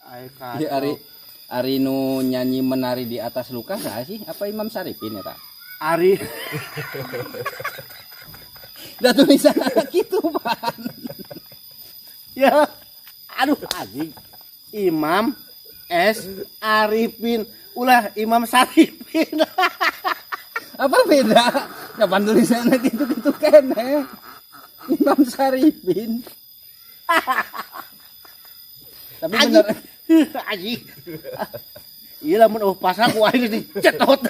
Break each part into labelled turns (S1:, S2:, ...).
S1: Ay
S2: Ieu
S1: kacau.
S2: Ari Ari nu nyanyi menari di atas luka saha sih? Apa Imam Saripin eta?
S1: Ari
S2: Da tulisanna kitu pan.
S1: Ya. Aduh anjing. Imam S Arifin. Ulah Imam Saripin.
S2: Apa beda? Kapan tulisanna kitu-kitu keneh. Imam Saripin. Tapi bener
S1: Anjing. Iya lamun eueuh pasar ku aing dicetot.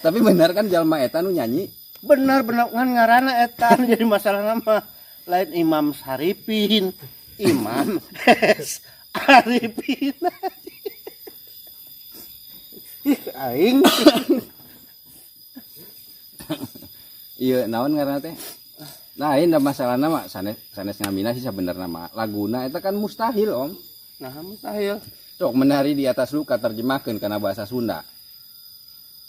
S2: Tapi bener kan jalma eta nu nyanyi?
S1: Bener bener ngan ngaranna eta nu jadi masalah nama lain Imam Saripin, Imam S Arifin. Ih aing.
S2: Iya, naon ngaranna teh? Nah, ini masalahna mah sanes sanes ngamina sih sabenerna mah. Laguna eta kan mustahil, Om.
S1: Nah, mustahil.
S2: Sok menari di atas luka terjemahkeun kana bahasa Sunda.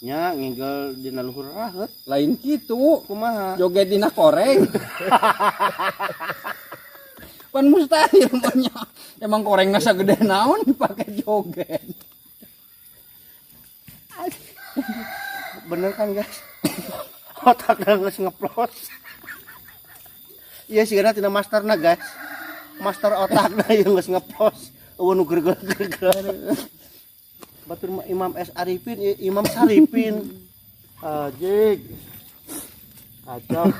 S1: Nya ngigel dina luhur raheut.
S2: Lain kitu.
S1: Kumaha?
S2: Joget dina koreng. Pan mustahil mah. Emang korengna sagede naon dipake joget.
S1: Bener kan, guys? Otak geus ngeplos. Iya sih karena tina masterna guys. Master otakna yang geus ngeplos. Eueuh nu gergel-gergel. Batur mah Imam S Arifin, Imam Saripin. Ajig. Kacau.